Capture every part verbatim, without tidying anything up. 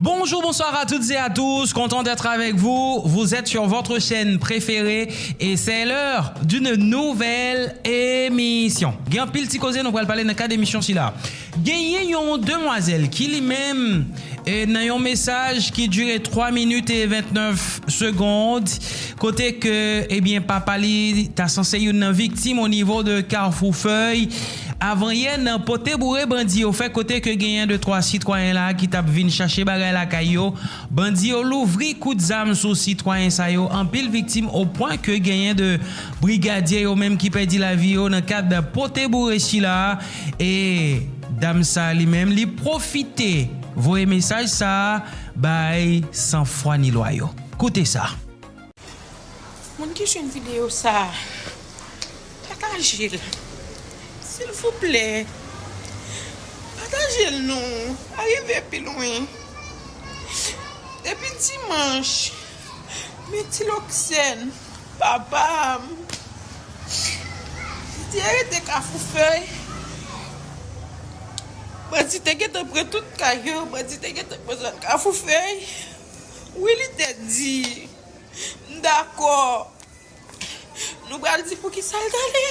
Bonjour, bonsoir à toutes et à tous, content d'être avec vous. Vous êtes sur votre chaîne préférée et c'est l'heure d'une nouvelle émission. Gen anpil ti koze nou pral pale nan kad emisyon sila. Genyen yon demwazèl ki li menm, e, nan yon mesaj ki dire twa minit e vennèf segond, kote ke, ebyen, papa li ta sanse youn nan viktim o nivo de Kafou Fèy, avanyè nan pote boure bandi yo fè, kote ke genyen de twa sitwayen la ki t ap vin chache bagay lakay yo. Bandi yo louvri kout zam sou sitwayen sa yo, anpil viktim, o pwen ke genyen de brigadye yo menm ki pèdi lavi yo nan kad pote boure sila. E dam sa li menm, li pwofite voye mesaj sa bay san fwa ni lwa yo. Koute sa. Moun ki jwenn videyo sa, pataje l. Silvouplè, pataje l non. Arive pi lwen. Depi dimanch, Metiloksèn, papa m, li te rete Kafou Fèy. Bandi te gentan pran tout kay yo, bandi te gentan pran zòn Kafou Fèy. Wi, li te di, m dakò. Nou pral di poukisa l t ale.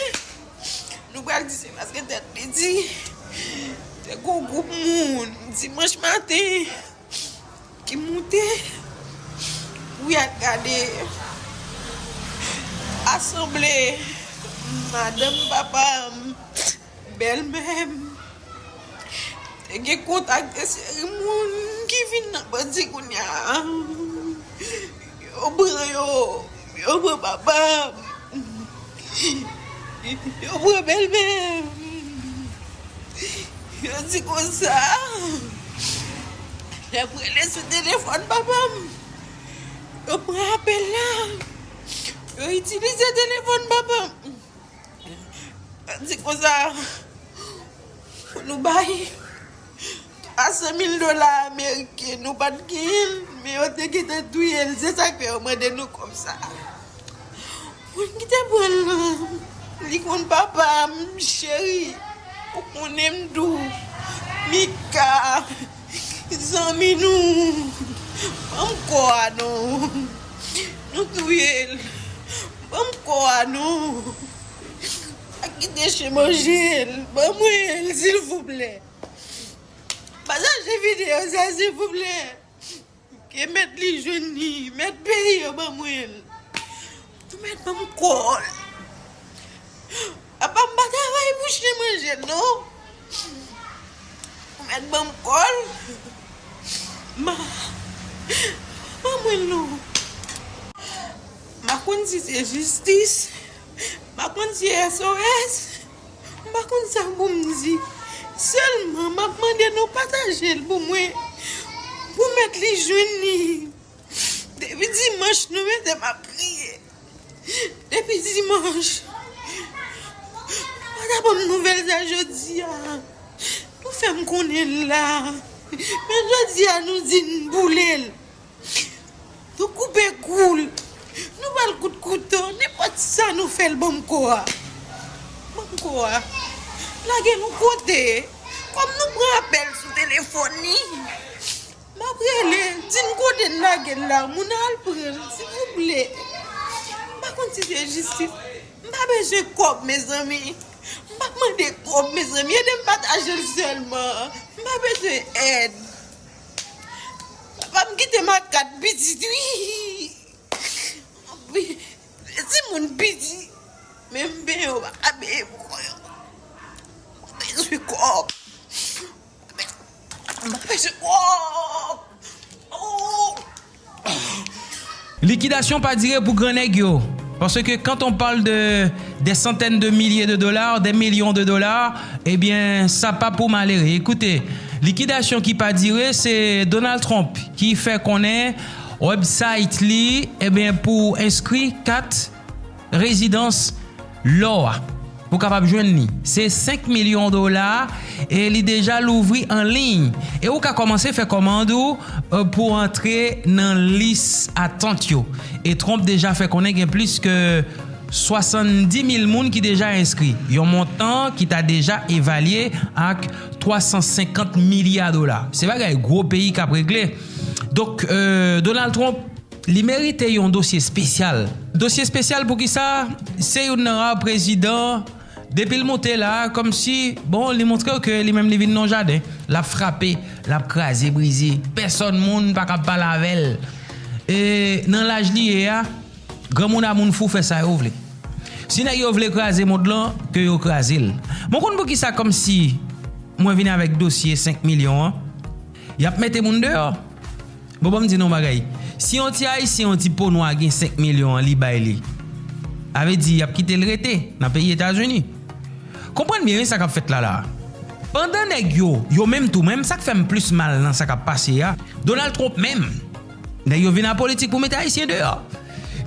Nou pral di se paske tèt li di. Te gon gwoup moun dimanch maten ki moute pou y al gade asanble madanm papa m, bèlmè m. Te gen kontak de seri moun ki vin nan bandi kounye a. Yo pran yo, yo pran papa m. Yo pran bèlmè m. Yo di konsa, lè m rele sou telefòn papa m, yo pran apèl la. Yo itilize telefòn papa m. Di konsa, pou nou bay twa san mil dola ameriken, nou pa t genyen l, men yo te gentan touye l. Se sa k fè yo mande nou kòb sa. Moun ki te pran l lan, li konn papa m, cheri. Ou konnen m di w, Mika. Zanmi nou, ban m kò a non. Nou touye l. Ban m kò a non. Pa kite chen manje l. Ban mwen l, silvouplè. Pataje videyo sa, silvouplè. Ke mèt li jwenn li. Mèt peyi yo ban mwen l. Ou mèt ban m kò l. Apa m pa travay pou chen manje l non. Ou mèt ban m kò l. Ma, ban mwen l non. M pa konn si se jistis. M pa konn si S O S. M pa konn sa pou m di. Sèlman, m ap mande nou pataje l pou mwen. Pou mèt li jwenn li. Depi dimanch, nou mete m ap kriye. Depi dimanch. Pa ta ban m nouvèl sa jodi a. Nou fè m konnen l la. Men jodi a, nou di n boule l. Nou koupe kou l. Nou ba l kout kouto. Nenpòt sa nou fè l, ban m kò a. Ban m kò a. Lage l yon kote. Kòm nou pran apèl sou telefòn li. M ap rele, di n kote n lage l la, moun nan al pran l, silvouplè. M pa konn si se jistis. M pa bezwen kòb, mezanmi. M pa mande kòb, mezanmi. Ede m pataje l sèlman. M pa bezwen èd. Papa m kite m ak kat pitit, wi. Wi. Se timoun piti. Men m benyen yo pa ka benyen pou kò yo. M bezwen kòb. M pa bezwen kòb. Oh! Likidasyon pa dire pou gran nèg yo. Parce que quand on parle de des centaines de milliers de dollars, des millions de dollars, eh bien, ça pas pour malheureux. Écoutez, likidasyon ki pa dire, se Donald Trump ki fè konnen website li, eh bien, pou enskri kat rezidans lò a pou kapab jwenn li. Se senk milyon dola e li deja louvri an liy. E ou ka kòmanse fè kòmand ou, e, pou antre nan lis atant yo. E Trump deja fè konnen gen plis ke swasanndimil moun ki deja enskri. Yon montan ki ta deja evalye ak twa san senkant milya dola. Se bagay gwo peyi k ap regle. Donk, euh, Donald Trump, li merite yon dosye espesyal. Dosye espesyal poukisa? Se youn nan ra prezidan, depi l monte la, kòmsi, bon, li montre w ke li menm li vin nan jaden. L ap frape, l ap kraze, brize. Pèsòn moun pa kab pale avè l. E nan laj li ye a, granmoun a moun fou fè sa yo vle. Si nèg yo vle kraze mond lan, ke yo kraze l. Mwen konn poukisa kòmsi mwen vin avèk dosye senk milyon an, y ap mete moun deyò. Bon, ban m di nou yon bagay. Si yon ti Ayisyen, yon ti po nwa gen senk milyon an, li bay li, sa vle di y ap kite l rete nan peyi Etazini. Konprann byen wi sa k ap fèt la la. Pandan nèg yo, yo menm tou, menm sa k fè m plis mal nan sa k ap pase a, Donald Trump menm, nèg yo vin a politik pou mete Ayisyen deyò.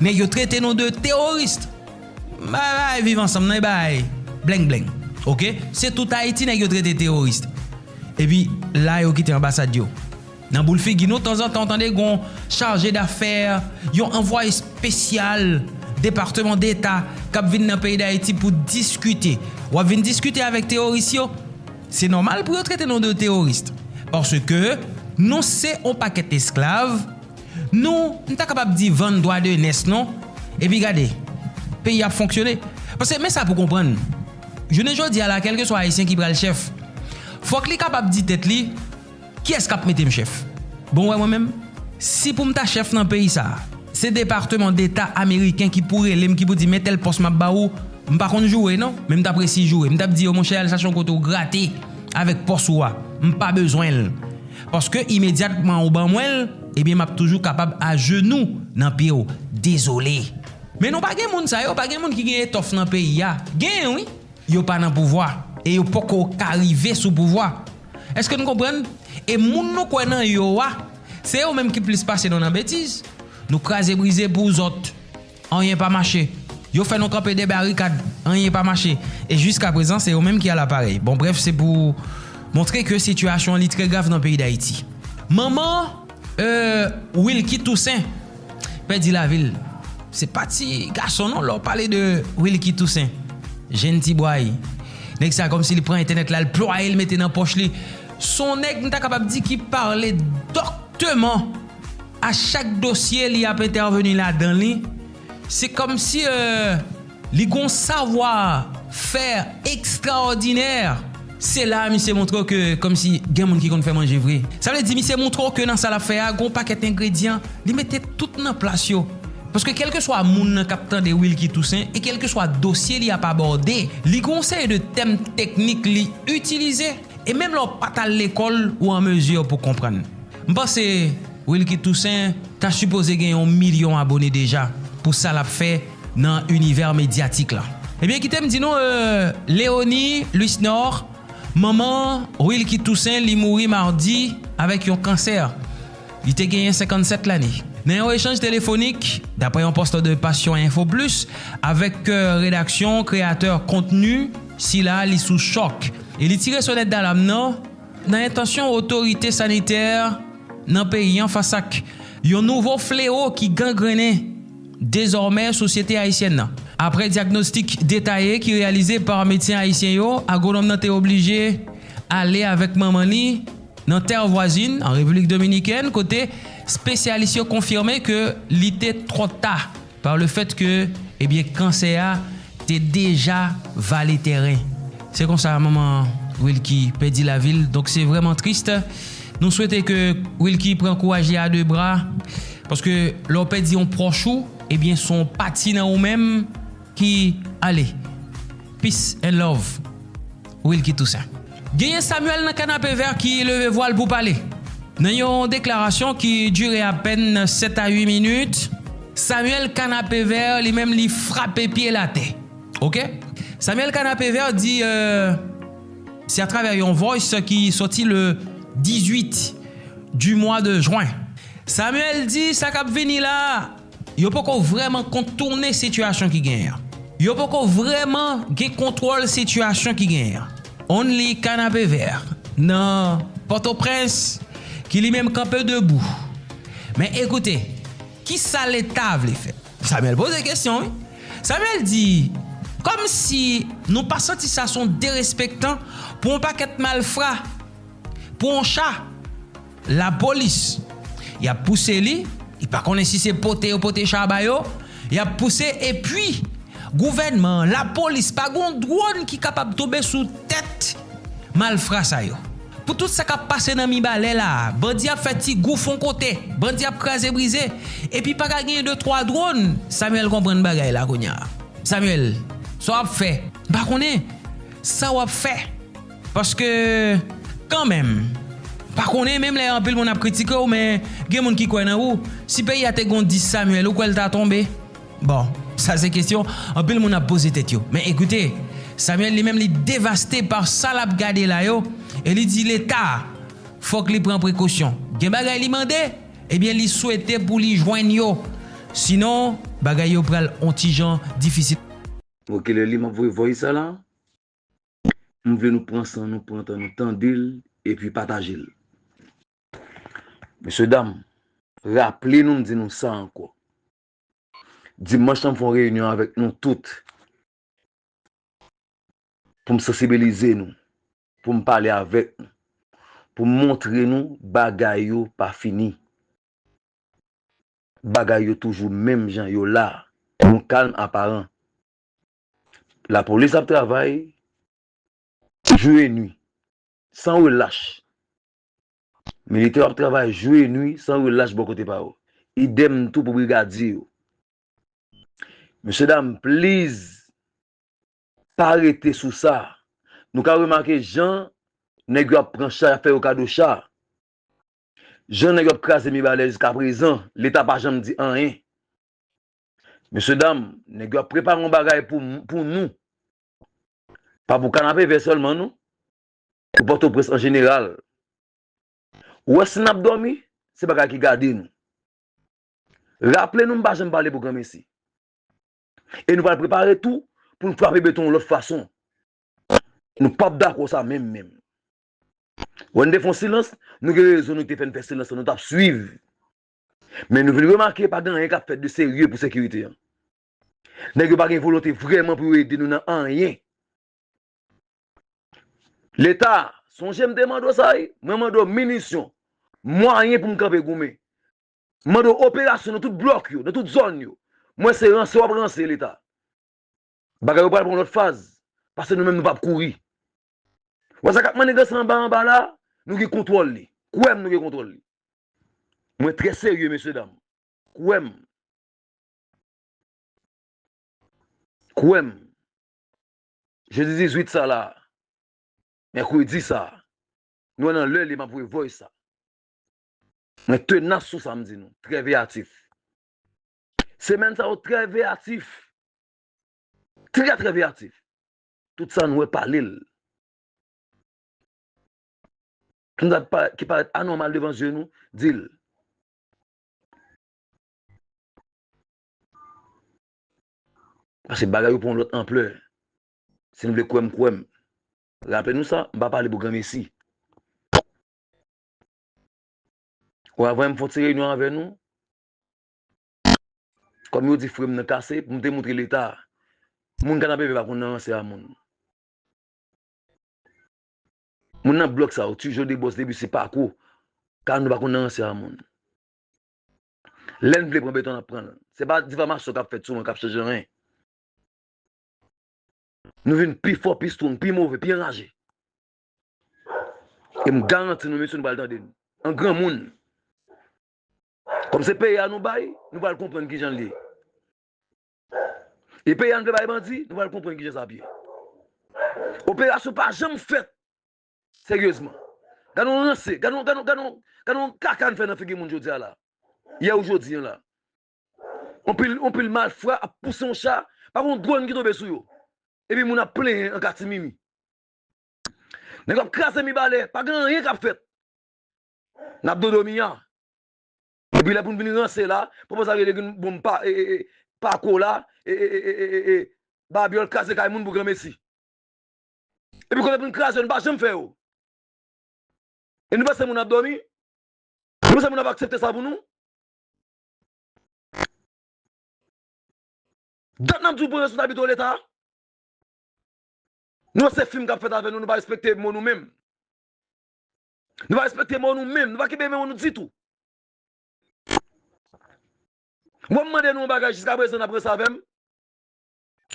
Nèg yo trete nou de teworis. Bay, bay, viv ansanm nan, e bay, blengblenng. Oke? Se tout Ayiti nèg yo trete teworis. Epi, la yo kite anbasad yo. Nan boul figi nou, tanzantan, w tande gon chaje dafè, yon anvwaye espesyal Depatman Deta k ap vin nan peyi Dayiti pou diskite. W ap vin diskite avèk teworis yo? Se nòmal pou yo trete nou de teworis. Paske nou se yon pakèt esklav. Nou, m ta kapab di vann dwa de nès nou. Epi gade, peyi ap fonksyone. Paske men sa pou konprann. Jounen jodi a la, kèlkeswa Ayisyen ki pral chèf, fòk li kapab di tèt li, kiyès k ap mete m chèf? Bon, w wè mwen menm, si pou m ta chèf nan peyi sa a, se Depatman Deta ameriken ki pou rele m, ki pou di, men tèl pòs m ap ba ou, m pa konn joure non, men m t ap resi joure. M t ap di yo, monchè, al chache yon kote w grate avèk pòs ou a. M pa bezwen l. Paske imedyatman ou ban mwen l, ebyen, m ap toujou kapab ajenou nan pye w. Dezole. Men nou pa gen moun sa yo, pa gen moun ki gen etòf nan peyi a. Genyen wi, yo pa nan pouvwa e yo poko ka rive sou pouvwa. Èske n konprann? E moun nou kwè nan yo a, se yo menm ki plis pase nou nan betiz. Nou kraze brize pou zòt. Anyen pa mache. Yo fè nou kanpe dè barikad. Anyen pa mache. E jiska prezan, se yo menm ki al aparèy. Bon, brèf, se pou montre ke sitiyasyon an li trè grav nan peyi Dayiti. Manman, euh, Wilky Toussaint pèdi lavi l. Se pa ti gason non, lè w pale de Wilky Toussaint. Jenn ti bway. Nèg sa kòmsi li pran entènèt la, l plwaye l mete nan pòch li. Se yon nèg, m ta kapab di, ki pale dòkteman a chak dosye li ap entèveni ladan li. Se kòmsi, euh, li gon savwa fè ekstraòdinè. Se la a misye montre w ke kòmsi gen moun ki konn fè manje vre. Sa vle di misye montre w ke nan sa l ap fè a, gon pakèt engredyan, li mete tout nan plas yo. Paske kèlkeswa moun nan k ap tande Wilky Toussaint e kèlkeswa dosye li ap abòde, li gon seri de tèm teknik li itilize. E menm lè w pa t al lekòl, ou an mezi pou konprann. M panse Wilky Toussaint ta sipoze gen yon milyon abone deja pou sa l ap fè nan inivè medyatik la. Ebyen, kite m di nou, euh, Léonie Lusnor, manman Wilky Toussaint, li mouri madi avèk yon kansè. Li te genyen senkannsèt lane. Nan yon echanj telefonik, daprè yon pòs de Passion Info Plus, avèk, euh, redaksyon, kreyatè kontni sila, li sou chòk. E li tire sonèt dalam nan, nan entansyon otorite sanitè nan peyi an fas ak yon nouvo fleo ki gangrennen dezòmè sosyete ayisyèn nan. Apre dyagnostik detaye ki reyalize pa medsen ayisyen yo, agwonòm nan te oblije ale avèk manman li nan tè vwazin, an Repiblik Dominikèn, kote espesyalis yo konfime ke li te twò ta, pa le fèt ke, ebyen, kansè a te deja vale tèren. Se konsa, manman Wilky pèdi lavi l. Donk, se vrèman tris. Nou swete ke Wilky pran kouraj li a de bra, paske lè w pèdi yon pwòch ou, ebyen, se yon pati nan ou menm ki ale. Peace and love. Wilky Toussaint. Genyen Samuel nan Kanapevè ki leve vwa l pou pale. Nan yon deklarasyon ki dire apèn sèt a uit minit, Samuel Kanapevè li menm li frape pye l atè. Oke? Samuel Kanapevè di, euh, se atravè yon voice ki soti le dizwit du mwa de jwen. Samuel di sa k ap vini la, yo poko vrèman kontounen sitiyasyon ki genyen an. Yo poko vrèman gen kontwòl sitiyasyon ki genyen an. Only Kanapevè nan Pòtoprens ki li menm kanpe debou. Men ekoute, kisa Leta vle fè? Samuel poze kesyon, wi. Samuel di, kòmsi nou pa santi sa se yon derespektan pou yon pakèt malfra, pou yon cha, lapolis, Y ap pouse li, li pa konnen si se pote yo pote cha ba yo, y ap pouse, epi gouvènman an, lapolis, pa gon dwòn ki kapab tonbe sou tèt malfra sa yo. Pou tout sa k ap pase nan Mibalè la, bandi ap fè ti gouf yon kote, bandi ap kraze brize, epi pa ka gen de twa dwòn, Samuel konprann bagay la kounye a. Samuel, sa w ap fè? M pa konnen sa w ap fè. Paske, kanmenm, pa konnen, menm lè anpil moun ap kritike w, men gen moun ki kwè nan ou. Si peyi a te gon dis Samuel, ou kwè l ta tonbe? Bon, sa se kesyon anpil moun ap poze tèt yo. Men ekoute, Samuel li menm li devaste pa sa l ap gade la yo, e li di Leta, fòk li pran prekosyon. Gen bagay li mande, ebyen li swete pou li jwenn yo. Sinon, bagay yo pral on ti jan difisil. Bon, kilè li m ap voye voice sa la? M vle nou pran san nou, pran tan nou, tande l, epi pataje l. Mesye dam, raple nou, m di nou sa ankò. Dimanch lan, m fè yon reyinyon avèk nou tout pou m sansibilize nou, pou m pale avèk nou, pou m montre nou bagay yo pa fini. Bagay yo toujou menm jan yo la. Nou kalm aparan. Lapolis ap travay jou e nwi, san relach. Militè yo ap travay jou e nwi, san relach bò kote pa yo. Idèm tou pou brigadye yo. Mesye dam, please, pa rete sou sa. Nou ka remake jan nèg yo ap pran cha, y ap fè yo kado cha. Jan nèg yo ap kraze Mibalè jiskaprezan, Leta pa janm di anyen. Mesye dam, nèg yo ap prepare yon bagay pou, pou nou. Pa pou Kanapevè sèlman, non. Pou Pòtoprens an jeneral. Ou wè, si n ap dòmi, se bagay ki gade nou. Raple nou, m pa janm pale pou granmesi. E nou pral prepare tou pou n frape beton yon lòt fason. Nou p ap dakò sa menm, menm. Wè, n te fè yon silans, nou gen rezon nou te fè n fè silans lan, nou t ap swiv. Men nou vin remake pa gen anyen k ap fèt de serye pou sekirite an. Nèg yo pa gen volonte vrèman pou yo ede nou nan anyen. Leta, sonje m te mande w sa, wi. Mwen mande w minisyon, mwayen pou m kanpe goumen. M mande w operasyon nan tout blòk yo, nan tout zòn yo. Mwen se ranse w ap ranse, Leta. Bagay yo pral pran yon lòt faz, paske nou menm nou p ap kouri. Wè sa k ap maniganse anba anba la, nou gen kontwòl li. Kwè m, nou gen kontwòl li. Mwen trè serye, mesye dam. Kwè m. Kwè m. Jedi dizuit sa la, mèkredi sa, nou wè nan lè li m ap voye voice sa. Mwen tenas sou sa m di nou, trè veyatif. Semèn sa yo trè veyatif. Trè, trè veyatif. Tout sa nou wè pale l. Tout sa pa, ki parèt anòmal devan zye nou, di l. Paske bagay yo pran yon lòt anplè. Si nou vle kwè m, kwè m. Raple nou sa, m pa pale pou granmesi. Ou avè m fè yon ti reyinyon avè nou. Kòm yo di frè m nan kase, pou m te montre Leta. Moun Kanapevè pa konn nan ranse a moun. Moun nan blòk sa yo, toujou de bòs depi se pako. Ka nou pa konn nan ranse a moun. Lè n vle pran beton, n ap pran l. Se pa difamasyon k ap fèt sou mwen k ap chanje anyen. Nou vin pi fò, pi strong, pi move, pi anraje. E m garanti nou, mesye, nou pral tande n. An granmoun. Kòm se peyi a nou bay, nou pral konprann kijan l ye. E peyi a nou te bay bandi, nou pral konprann kijan sa ap ye. Operasyon pa janm fèt seryezman. Gade yon ranse, gade yon, gade yon, gade yon, gade yon kaka n fè nan figi moun jodi a la. Yè ou jodi a la. Yon pil, yon pil malfra ap pouse yon cha, pa gon dwòn ki tonbe sou yo. Epi moun ap plenyen an katimimi. Nèg ap kraze Mibalè, pa gen anyen k ap fèt. N ap dodomi a. Epi lè pou n vin ranse la, papa sa rele vin bon pa, e, e, e, pako la, e, e, e, e, e, e, babyòl kraze kay moun pou granmesi. Epi kote pou n kraze, nou pa janm fè yo. E nou panse moun ap dòmi? Nou panse moun ap aksepte sa pou nou? Dat n ap di w pran responsablite w Leta. Nou wè se fim k ap fèt avè nou, nou pa respekte mo nou menm. Nou pa respekte mo nou menm, nou pa kenbe mo nou ditou. Mwen, m mande nou yon bagay, jiskaprezan n ap ranse avè m?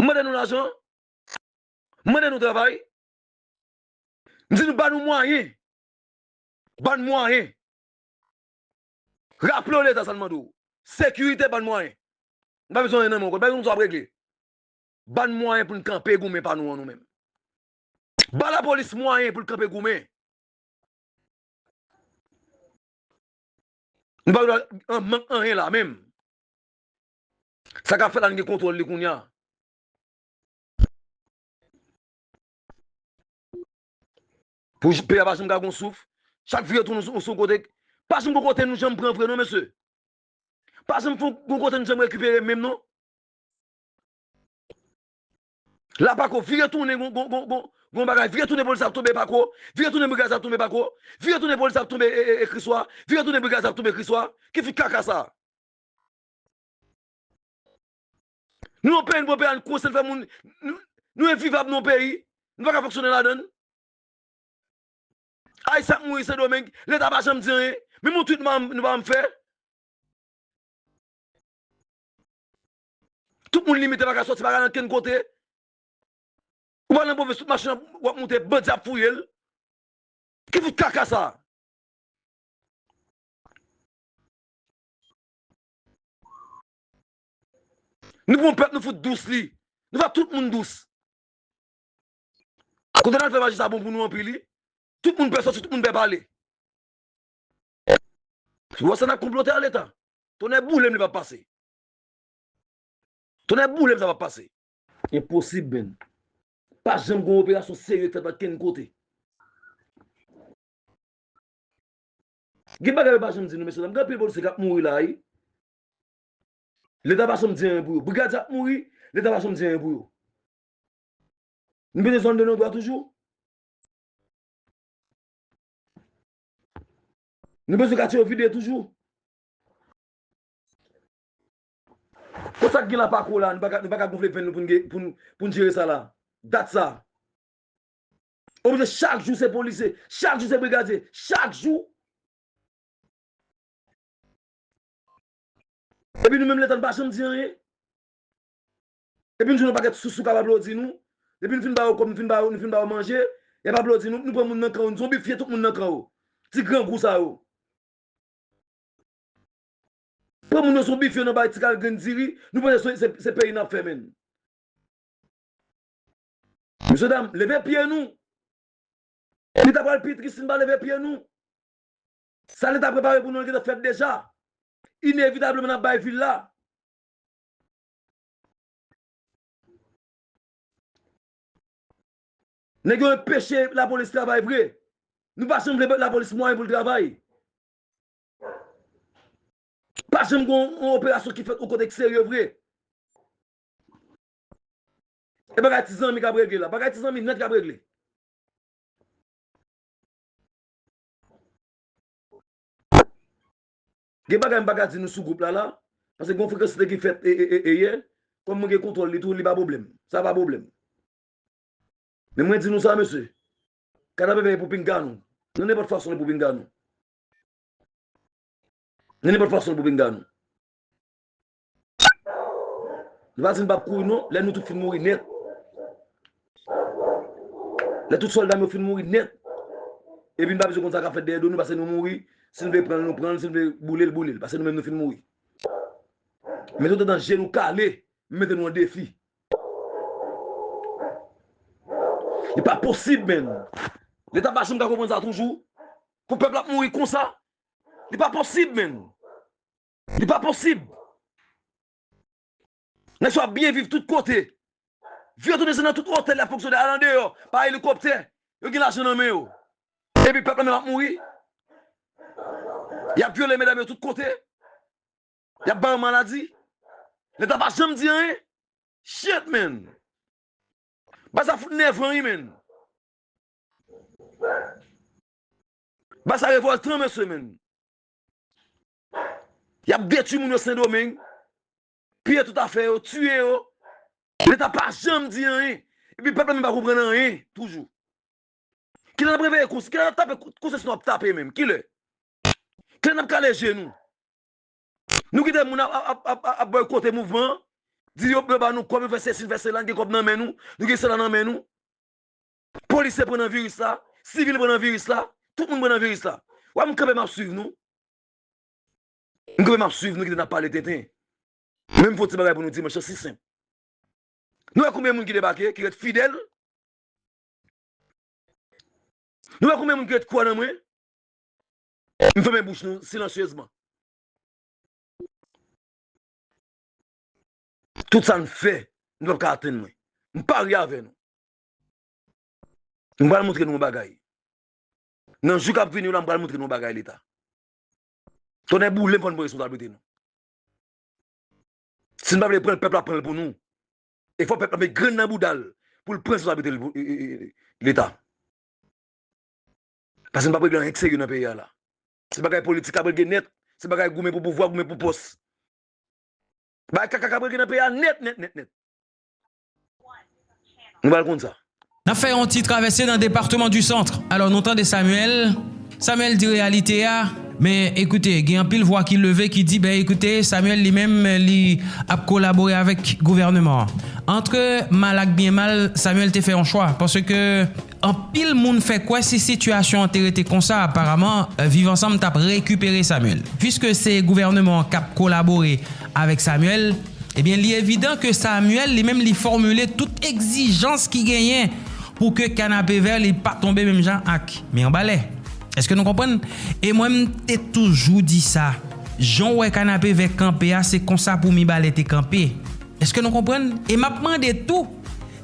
M mande nou lajan? M mande nou travay? M di nou ba nou mwayen. Ba n mwayen. Raple w Leta sa n mande w. Sekirite, ba n mwayen. M pa bezwen anyen nan men w ankò. Bagay nou sa ap regle. Ba n mwayen pou n kanpe goumen pa nou an nou menm. Ba lapolis mwayen pou l kanpe goumen. Nou pa dwe an mank anyen la menm. Sa k ap fèt la, n gen kontwòl li kounye a. Pou j- peyi a pa janm ka gon souf. Chak vire tounen sou, sou kote. Pa janm gon kote nou janm pran vre non, mesye. Pa janm fon gon kote nou janm rekipere menm non. La Pako, vire tounen gon, gon, gon, gon, gon bagay. Vire tounen polis ap tonbe Pako. Vire tounen brigad ap tonbe Pako. Vire tounen polis ap tonbe e, e, e, Kriswa. Vire tounen brigad ap tonbe Kriswa. Ki fi kaka sa? Nou yon peyi, nou pran peyi a, nou koumanse fè moun, nou, nou envivab nan yon peyi, nou pa ka fonksyone ladan l. Ayisyen ap mouri Sendomeng, Leta pa janm di anyen. Menm yon tweet nou pa, nou pa janm fè. Tout moun limite, pa ka sòti, pa ka nan kenn kote. Ou pa nan pwovens, tout machin w ap moute, bandi ap fouye l. Ki fout kaka sa? Nou pran pèp, nou fout dous li. Nou fè tout moun dous. Kote n al fè majistra bon pou nou anpil, wi. Tout moun pè sòti, tout moun pè pale. Ou wè sa n ap konplote a Leta? Tonnè boule m li p ap pase. Tonnè boule m sa p ap pase. Enposib, menn. Pa janm gon operasyon serye k fèt pa kenn kote. Gen bagay yo pa janm di nou, mesye dam. Gen anpil polisye k ap mouri la, wi. Leta pa janm di anyen pou yo. Brigadye ap mouri, Leta pa janm di anyen pou yo. Nou bezwen zòn de non dwa toujou? Nou bezwen katye yo vide toujou? Kon sa k gen la Pako la, nou pa ka, nou pa ka gonfle venn nou pou n gen, pou n, pou n jere sa la. Dat sa. Oblije chak jou se polisye, chak jou se brigadye, chak jou. Epi nou menm Leta n pa janm di anyen. Epi nou jwenn yon pakèt sousou k ap aplodi nou. Depi nou fin ba yo kòb, nou fin ba yo, nou fin ba yo manje, y ap aplodi nou, nou pran moun nan kan yo, nou zonbifye tout moun nan kan yo. Ti grangou sa yo. Pran moun yo zonbifye nan bay ti kal grenn diri, nou panse se, se, se peyi n ap fè menn. Mesye dam, leve pye nou. Li ta pral pi tris si n pa leve pye nou. Sa Leta prepare pou nou, li gentan fèt deja. Inevitableman, n ap bay vil la. Nèg yo enpeche lapolis travay vre. Nou pa janm vle lapolis mwayen pou l travay. Pa janm gen yon operasyon ki fèt yon kote k serye vre. E bagay ti zanmi k ap regle la. Bagay ti zanmi nèt k ap regle. Gen bagay m pa ka di nou sou gwoup la la, paske gen yon frekansite ki fèt e, e, e, e yè, kòm mwen gen kontwòl li tou, li pa pwoblèm. Sa pa pwoblèm. Men mwen di nou sa, mesye, K W P pou pinga nou. Nan nenpòt fason li pou pinga nou. Nan nenpòt fason li pou pinga nou. Nou pa di n p ap kouri non, lè nou tout fin mouri nèt. Lè tout sòlda m yo fin mouri nèt. Epi n pa bezwen konn sa k ap fèt dèyè do nou, paske nou mouri, si n vle pran l, nou pran l, si n vle boule l, boule l, paske nou menm nou fin mouri. Mete w nan je nou kale, m mete nou an defi. Li pa posib, menn. Leta pa janm ka konprann sa toujou. Pou pèp la ap mouri konsa. Li pa posib, menn. Li pa posib. Nèg sa ap byen viv tout kote. Vire tounen se nan tout otèl y ap fonksyone, al andeyò, pa elikoptè. Yo gen lajan nan men yo. Epi pèp la menm ap mouri. Y ap vyole medam yo tout kote. Y ap ba yo maladi. Leta pa janm di anyen. Shit, man. Bagay sa fout nèvan, wi, man. Bagay sa revòltan, mesye, man. Y ap detwi moun yo Sendomeng. Piye tout afè yo, tiye yo. Leta pa janm di anyen. Epi pèp la menm pa konprann anyen, toujou. Kilè n ap reveye kous-, kilè n ap tape kou-, konsèy nou ap tape menm? Kilè? Kilè n ap kale je nou? Nou kite moun ap, ap, ap, ap, ap bòykote mouvman an, di yo, yo ba nou kòb, yo fè sesi, fè sela, n gen kòb nan men nou, nou gen sela nan men nou. Polisye pran nan viris la, sivil pran nan viris la, tout moun pran nan viris la. W ap m kanpe m ap swiv nou. M kanpe m ap swiv nou kite n ap pale tenten. Men m fè yon ti bagay pou nou dimanch lan, si senp. Nou wè konbyen moun ki debake, ki ret fidèl? Nou wè konbyen moun ki ret kwè nan mwen? M fèmen bouch nou silansyezman. Tout sa n fè, nou p ap ka atenn mwen. M parye avè nou. M pral montre nou yon bagay. Nan jou k ap vini yo la, m pral montre nou yon bagay, Leta. Tonnè boule m, fò n pran responsablite nou. Si n pa vle pran l, pèp la pran l pou nou. E fò pèp la met grenn nan bouda l pou l pran responsablite l pou, e, e, e, Leta. Paske n p ap regle anyen k serye nan peyi a la. Se bagay politik k ap regle nèt, se bagay goumen pou pouvwa, goumen pou pòs. Bagay kaka k ap regle nan peyi a nèt, nèt, nèt, nèt. Nou pral konn sa. N ap fè yon ti travèse nan depatman di Sant. Alò, nou tande Samuel. Samuel di reyalite a, men ekoute, gen anpil vwa ki leve ki di, ben ekoute, Samuel li menm, li ap kolabore avèk gouvènman an. Antre mal ak byen mal, Samuel te fè yon chwa, paske anpil moun fè kwè si sitiyasyon an te rete konsa, aparaman, Viv Ansanm t ap rekipere Samuel. Piske se gouvènman an k ap kolabore avèk Samuel, ebyen, li evidan ke Samuel, li menm, li fòmile tout egzijans ki genyen pou ke Kanapevè, li pa tonbe menm jan ak Mibalè. Èske nou konprann? E mwen, m te toujou di sa. Jan w wè Kanapevè kanpe a, se konsa pou Mibalè te kanpe. Èske nou konprann? E m ap mande tou,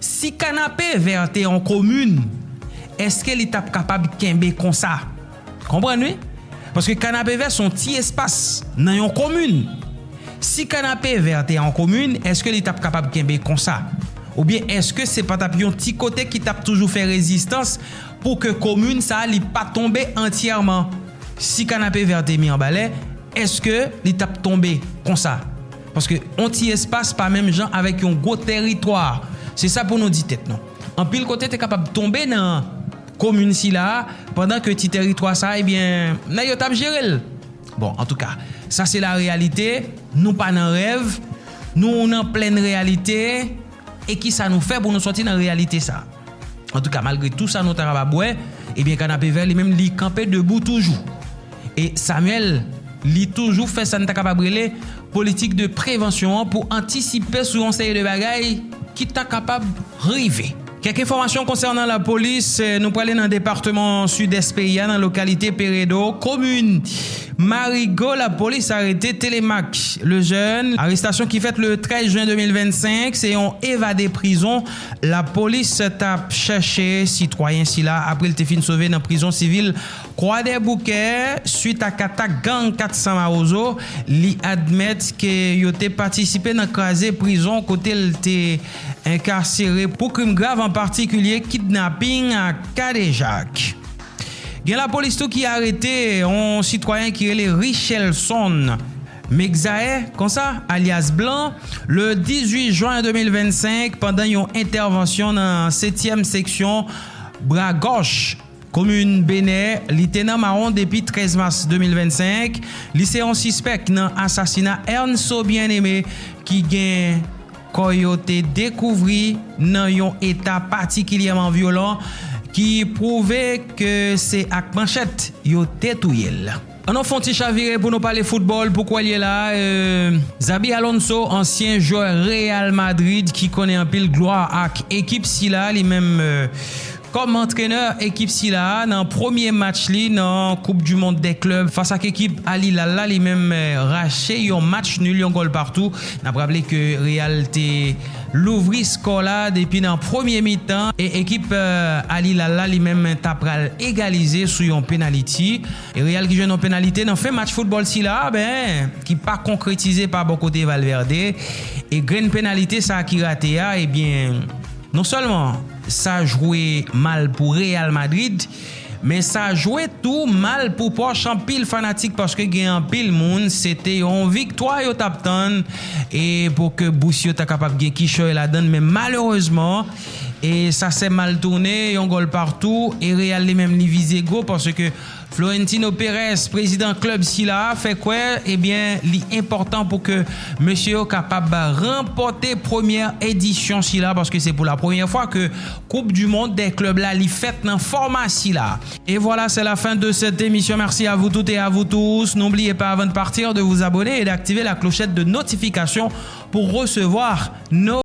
si Kanapevè te yon komin, èske li t ap kapab kenbe konsa? Konprann, wi? Paske Kanapevè se yon ti espas nan yon komin. Si Kanapevè te yon komin, èske li t ap kapab kenbe konsa? Oubyen èske se pa t ap yon ti kote ki t ap toujou fè rezistans pou ke komin sa a li pa tonbe antyèman? Si Kanapevè te Mibalè, èske li t ap tonbe konsa? Paske yon ti espas pa menm jan avèk yon gwo tèritwa. Se sa pou nou di tèt nou. Anpil kote te kapab tonbe nan komin sila a, pandan ke ti tèritwa sa a, ebyen, nèg yo t ap jere l. Bon, antouka, sa se lareyalite, nou pa nan rèv, nou nan plèn reyalite, e kisa nou fè pou nou sòti nan reyalite sa? Antouka, malgre tou sa nou ta kapab wè, ebyen, Kanapevè li menm, li kanpe debou toujou. E Samuel, li toujou fè sa n ta kapab rele politik de prevansyon an pou antisipe sou yon seri de bagay ki ta kapab rive. Kèk enfòmasyon konsènan lapolis, eh, nou prale nan depatman Sidès peyi a, nan lokalite Peredo, komin Marigo, lapolis arete Telemaque Lejeune. Arestasyon ki fèt le trèz jen de mil vennsenk, se yon evade prizon. Lapolis t ap chèche sitwayen sila apre l te fin sove nan prizon sivil Kwadèboukè, swit ak atak gang kat san Mawozo, li admèt ke yo te patisipe nan kraze prizon kote l te enkasere pou krim grav, an patikilye kidnaping ak kadejak. Gen lapolis tou ki arete yon sitwayen ki rele Richelson Mexae, konsa, alyas Blan, le dizuit jen de mil vennsenk, pandan yon entèvansyon nan setyèm seksyon Bra Gòch, komin Benè, li te nan mawon depi trèz mas de mil vennsenk. Li se yon sispèk nan asasina Ernso Bien-Aimé ki gen kò yo te dekouvri nan yon eta patikilyèman vyolan ki pwouve ke se ak manchèt yo te touye l. Ann nou fè yon ti chavire pou nou pale foutbòl pou kwè l ye la. Euh, Xabi Alonso, ansyen jwè Real Madrid ki konnen anpil glwa ak ekip sila, li menm, euh, kòm antrenè ekip sila a, nan premye match li nan Coupe du Monde des Clubs fas ak ekip Al Hilal la, li menm, eh, rache yon match nul, yon gòl patou. N ap raple ke Real te louvri skò la depi nan premye mitan e ekip, eh, Al Hilal la, li menm, ta pral egalize sou yon penaliti. E Real ki jwenn yon penalite nan fen match foutbòl sila a, ben, ki pa konkretize pa bò kote Valverde. E grenn penalite sa ki rate a, ebyen, non sèlman sa jwe mal pou Real Madrid, men sa jwe tou mal pou pòch anpil fanatik, paske gen anpil moun, se te yon viktwa yo t ap tann, e pou ke bous yo ta kapab gen kichòy ladan l, men malerezman, E sa se mal tounen, yon gòl partou. E Real li menm li vize gwo paske Florentino Perez, prezidan klèb sila, fè kwè, ebyen, li enpòtan pou ke mesye yo kapab ranpòte premyè edisyon sila, paske se pou la premyè fwa ke Coupe du Monde des Clubs la li fèt nan fòma sila. Et voilà, c'est la fin de cette émission. Merci à vous toutes et à vous tous. N'oubliez pas, avant de partir, de vous abonner et d'activer la clochette de notification pour recevoir nos